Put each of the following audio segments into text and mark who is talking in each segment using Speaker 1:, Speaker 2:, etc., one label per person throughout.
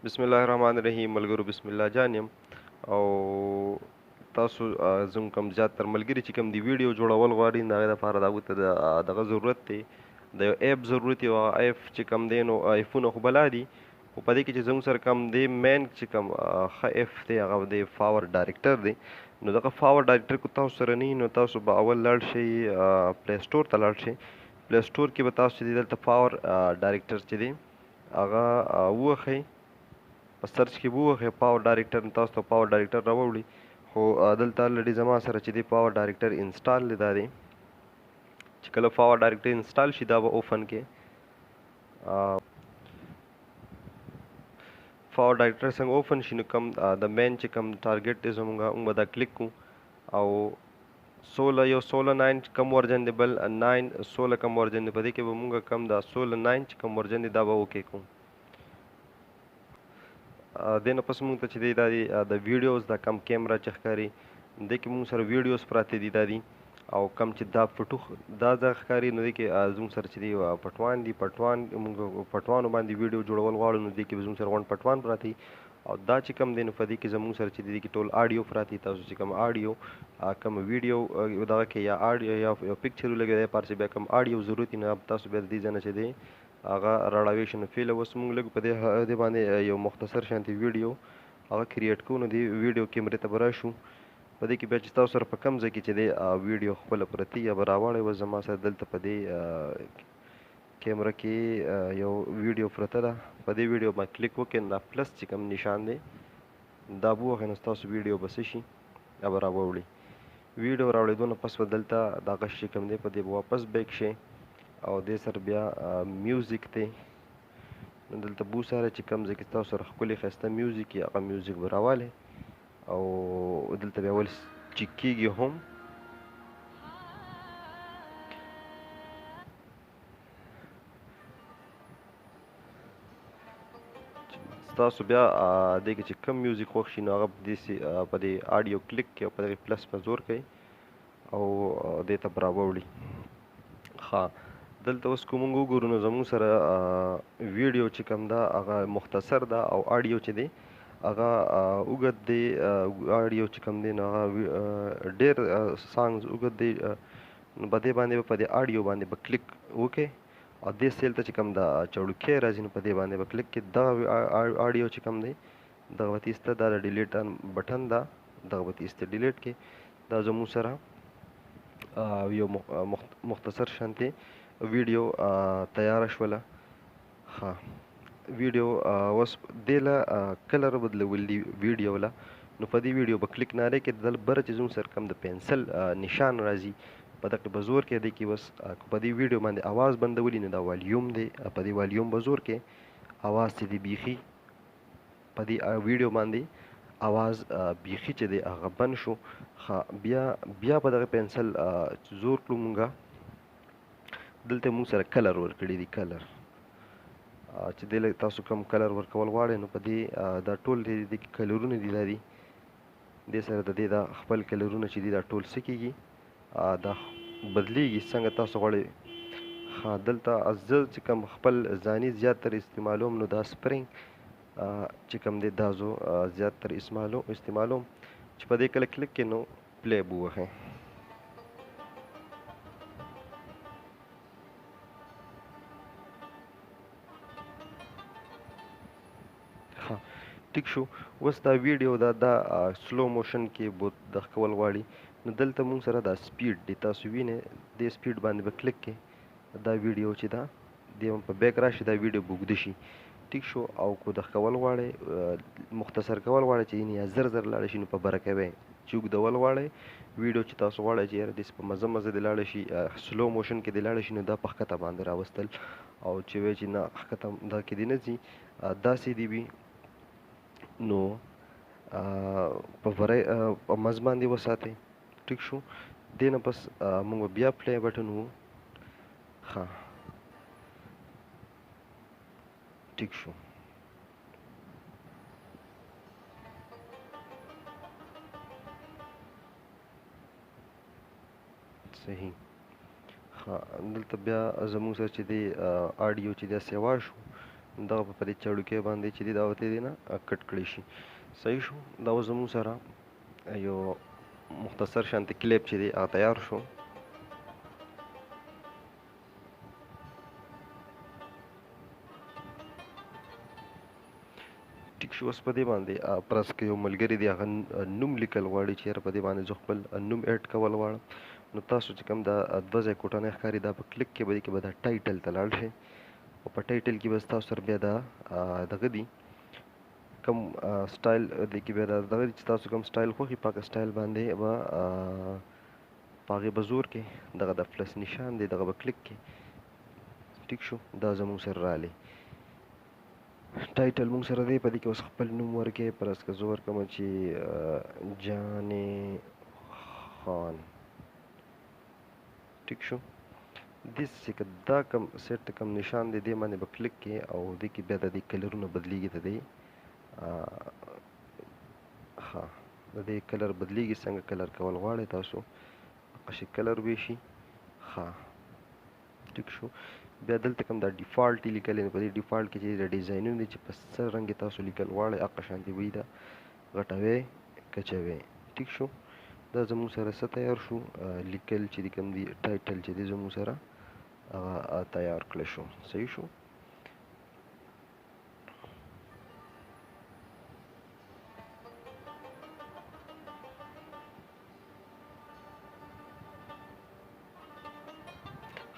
Speaker 1: بسم الله الرحمن الرحیم ملګرو بسم الله جان یم او تاسو زموږ کوم زیات تر ملګري چې کوم دی ویډیو جوړول غواړي نو هغې دپاره د هغوی ته د دغه ضرورت دی، د یو اپ ضرورت یو اپ چې کوم دی نو ایفونه خو بلا دي، خو په دې کې چې زموږ سره کوم دی مین چې کوم ښه اپ دی هغه دی فاور ډایرکټر دی. نو دغه فاور ډایرکټر کو تاسو سره نه نو تاسو به اول لاړ شئ پلی سټور ته لاړ شئ. پلی سټور کې به تاسو چې دلته فاور ډایرکټر چې دی هغه ووهئ، په سرچ کې به ووهئ پاور ډایرکټر، نو تاسو ته پاور ډایرکټر راوړي. خو دلته الریډي زما سره چې دی پاور ډایرکټر انسټال دی، دا دی چې کله پاور ډایرکټر انسټال شي دا به اوپن کې. پاور ډایرکټر څنګه اوپن شي نو کوم د مین چې کوم ټارګټ دی زمونږ، موږ به دا کلیک کړو او 16 یو 16:9 چې کوم ورژن دی، بل 9 16 کوم ورژن دی، په دې کې به مونږ کوم دا 16:9 چې کوم ورژن دی دا به اوکې کړو. دې نه پس مونږ ته چې دی دا دی د ویډیوز دا کم کیمره چې ښکاري دې کې مونږ سره ویډیوز پراته دي دا دي، او کم چې دا فوټو دا ځای ښکاري نو دې کې زموږ سره چې دی پټوان دي، پټوان مونږ پټوانو باندې ویډیو جوړول غواړو نو دې کې زموږ سره غونډ پټوان پراته دي. او دا چې کوم دی نو په دې کې زموږ سره چې دی کې ټول آډیو پراته دي. تاسو چې کوم آډیو کوم ویډیو دغه کې یا آډیو یا یو پکچر ولګوي دی پاره چې بیا کوم آډیو ضرورت وي نو تاسو بیا د دې ځای نه چې دی هغه راړاوی شي. نو فعل اوس مونږ لږ په دې باندې یو مختصر شانتې ویډیو هغه کریټ کوو. نو دې ویډیو کیمرې ته به راشو، په دې کې بیا چې تاسو سره په کوم ځای کې چې دی ویډیو خپله پرتې یا به راواړئ. اوس زما سره دلته په دې کیمره کې یو ویډیو پرته ده، په دې ویډیو باندې کلیک وکړئ نو دا پلس چې کوم نشان دی دا به ووهئ نو ستاسو ویډیو به څه شي دا به راوړي. ویډیو راوړېدو نه پس به دلته دا غږ چې کوم دی په دې به واپس بیک شي او دې سره بیا میوزیک دی. نو دلته بو سره چې کوم ځای کې تاسو سره ښکلې ښایسته میوزیک وي هغه میوزیک به راوالئ او دلته بیا ول چک کېږي هم. ستاسو بیا دې کې چې کوم میوزیک خوښ شي نو هغه په دې آډیو کلیک کوي او په دغې پلس په زور کوي او دې ته به راوړي. ښه دلته اوس که موږ وګورو نو زموږ سره ویډیو چې کوم ده هغه مختصر ده او آډیو چې دی هغه اوږد دی. آډیو چې کوم دی نو هغه ډېر سانګز اوږد دی. نو په دې باندې به په دې آډیو باندې به کلیک وکړئ او دې سیل ته چې کوم دا چړوکی راځي نو په دې باندې به کلیک کړئ. دغه آډیو چې کوم دی دغه به تیسته، دا د ډیلیټ بټن ده، دغه به تیسته ډیلیټ کړئ. دا زموږ سره یو مختصر شانتې ویډیو تیاره شوله. ښه ویډیو اوس دې له کلر بدلول دي ویډیو له، نو په دې ویډیو به کلیک ناری کې دل بره چې زموږ سره کوم د پنسل نشان راځي په دغه به زور کې دی کې اوس که په دې ویډیو باندې اواز بندولي نو دا والیوم دی، په دې والیوم به زور کې اواز چې دی بیخي په دې ویډیو باندې اواز بیخي چې دی هغه بند شو. ښه بیا په دغه پنسل زور کړو مونږه، دلته مونږ سره کلر ورکړي دي. کلر چې دې له تاسو کوم کلر ورکول غواړئ نو په دې دا ټول دې کې کلرونه دي، دا دي دې سره د دې دا خپل کلرونه چې دي دا ټول څه کېږي دا بدلیږي څنګه تاسو غواړئ. ښه دلته زه چې کوم خپل ځاني زیات تر استعمالوم نو دا سپرینګ چې کوم دی دا زه زیات تر استعمالوم چې په دې کله کلیک کړئ نو پلی به ووهئ. ښه ټیک شو. اوس دا ویډیو دا سلو موشن کې بوت د ښکول غواړي نو دلته مونږ سره دا سپیډ دی، تاسو وینئ دې سپیډ باندې به کلیک کړئ دا ویډیو چې دا دې په بیک راشي دا ویډیو به اوږده شي. ټیک شو. او که د ښکول غواړئ مختصر کول غواړئ چې یا زر زر لاړه شي نو په بره کوئ، چې اوږدول غواړئ ویډیو چې تاسو غواړئ چې یاره داسې په مزه مزه دې لاړه شي سلو موشن کې دې لاړه شي نو دا په ښکته باندې راوستل، او چې وایي چې نه ښکته دا کې دې نه ځي داسې دې وي نو په بره په منځ باندې وساتئ. ټیک شو. دې نه پس موږ بیا پلی بټن وو. ښه ټیک شو. صحیح. ښه دلته بیا زموږ سره چې دی آډیو چې دی سیوا شو. دغه په دې چړوکې باندې چې دی دا به دې نه کټ کړی شي. صحیح شو. دا اوس زموږ سره یو مختصر شانتې کلیپ چې دی هغه تیار شو. ټیک شو. اوس په دې باندې پرس که یو ملګری دی هغه نوم لیکل غواړي چې یاره په دې باندې زه خپل نوم اډ کول غواړم، نو تاسو چې کوم دا دوه ځای کوټنی ښکاري دا په کلیک کې به دې کې به دا ټایټل ته لاړ شئ او په ټایټل کې به ستاسو سره بیا دا دغه دي کوم سټایل دې کې بیا دا دغه دي چې تاسو کوم سټایل خوښي په هغه سټایل باندې به په هغې به زور کې دغه د پلس نشان دی دغه به کلیک کې. ټیک شو. دا زموږ سره رالی ټایټل موږ سره دی، په دې کې اوس خپل نوم ورکې. پرس که زه ورکړم چې جانې خان. ټیک شو. داسې که دا کوم سیټ ته کوم نشان دی دې باندې به کلیک کې او دې کې بیا د دې کلرونه بدلیږي. د دې ښه د دې کلر بدلیږي، څنګه کلر کول غواړئ تاسو هغسې کلر به شي. ښه ټیک شو. بیا دلته کوم دا ډیفالټ لیکلی نو په دې ډیفالټ کې چې د ډیزاینونه دي چې په څه رنګ تاسو لیکل غواړئ هغه شانتې به یي دا غټوی کچوی. ټیک شو. دا زموږ سره څه تیار شو، لیکل چې دي کوم دي ټایټل چې دی زموږ سره هغه تیار کړی شو. صحیح شو.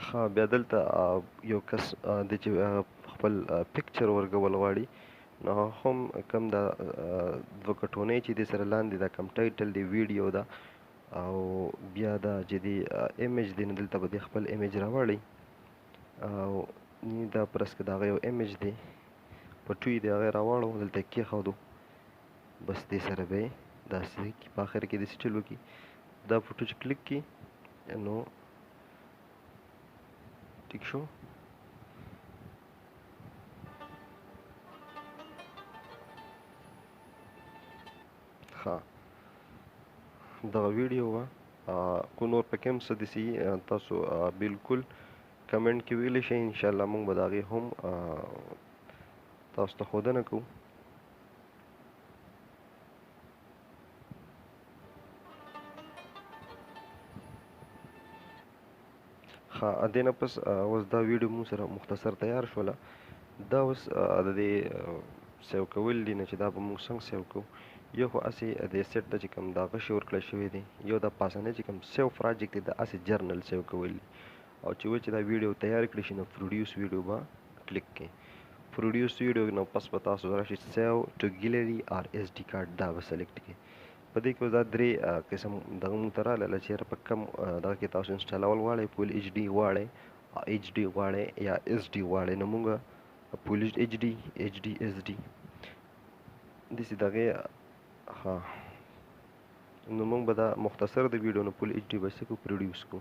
Speaker 1: ښه بیا دلته یو کس دی چې خپل پکچر ورکول غواړي نو هغه هم کوم دا دوه کټونې چې دې سره لاندې دا کوم ټایټل دی ویډیو ده او بیا دا چې دی ایمیج دی نو دلته به دی خپل ایمیج راوړي او دا پرس که د هغه یو ایمیج دی په ټوی دی هغه راواړو دلته یې کېښودو، بس دې سره به یې داسې په آخر کې داسې چل وکړي. دا فوټو چې کلیک کړي نو ټیک شو. ښه دغه ویډیو وه. کو نور پکې هم څه داسې تاسو بالکل کمنټ کې ویلی شئ، انشاءالله موږ به د هغې هم تاسو ته ښودنه کوو. ښه دې نه پس اوس دا ویډیو موږ سره مختصر تیار شوله. دا اوس د دې سیو کول دي، نه چې دا به موږ څنګه سیو کوو. یو خو هسې د سیټ ته چې کوم دا غشی ورکړی شوی دی، یو دا پاسنی چې کوم سیو پراجیکټ دی دا هسې جرنل سیو کول دي، او چې وایي چې دا ویډیو تیار کړی شي نو پروډیوس ویډیو به کلیک کړئ. پروډیوس ویډیو نو پس به تاسو راشي سیو ټو ګیلری آر اس ډي کارت، دا به سلیکټ کړئ. په دې کې اوس دا درې قسم دغه مونږ ته راغله چې یاره په کوم دغه کې تاسو انسټالول غواړئ، فول ایچ ډي غواړئ، ایچ ډي غواړئ یا اس ډي غواړئ. نو مونږ فول ایچ ډي، ایچ ډي، اس ډي داسې دغې. ها نو مونږ به دا مختصر د ویډیو نو فول ایچ ډي به څه کوو، پروډیوس کوو.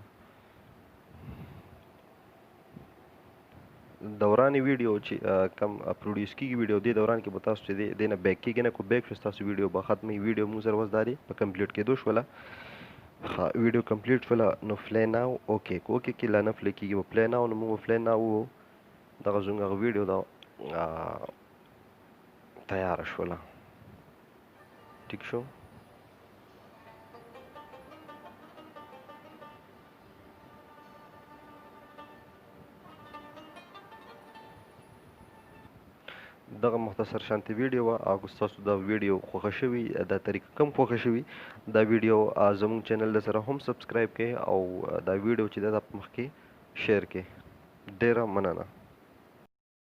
Speaker 1: دوران ویډیو چې کم پروډیوس کیږي ویډیو دې دوران کې به تاسو چې دې نه بیک کیږي نه، کو بیک شو ستاسو ویډیو به ختمي. ویډیو موږ سره اوس دا دی په کمپلیټ کېدو شوله. ښه ویډیو کمپلیټ شوله نو پلی ناو اوکې کو، اوکې کې لا نه پلی کیږي، به پلی ناو. نو موږ پلی ناو وو، دغه زموږ هغه ویډیو دا تیاره شوله. ټیک شو. دغه مختصر شانتي ویډیو وه. او که ستاسو دا ویډیو خوښه شوي، دا طریقه کم خوښه شوي، دا ویډیو زموږ چینل د سره هم سبسکرایب کړئ او دا ویډیو چې ده دا په مخکې شیر کړئ. ډېره مننه.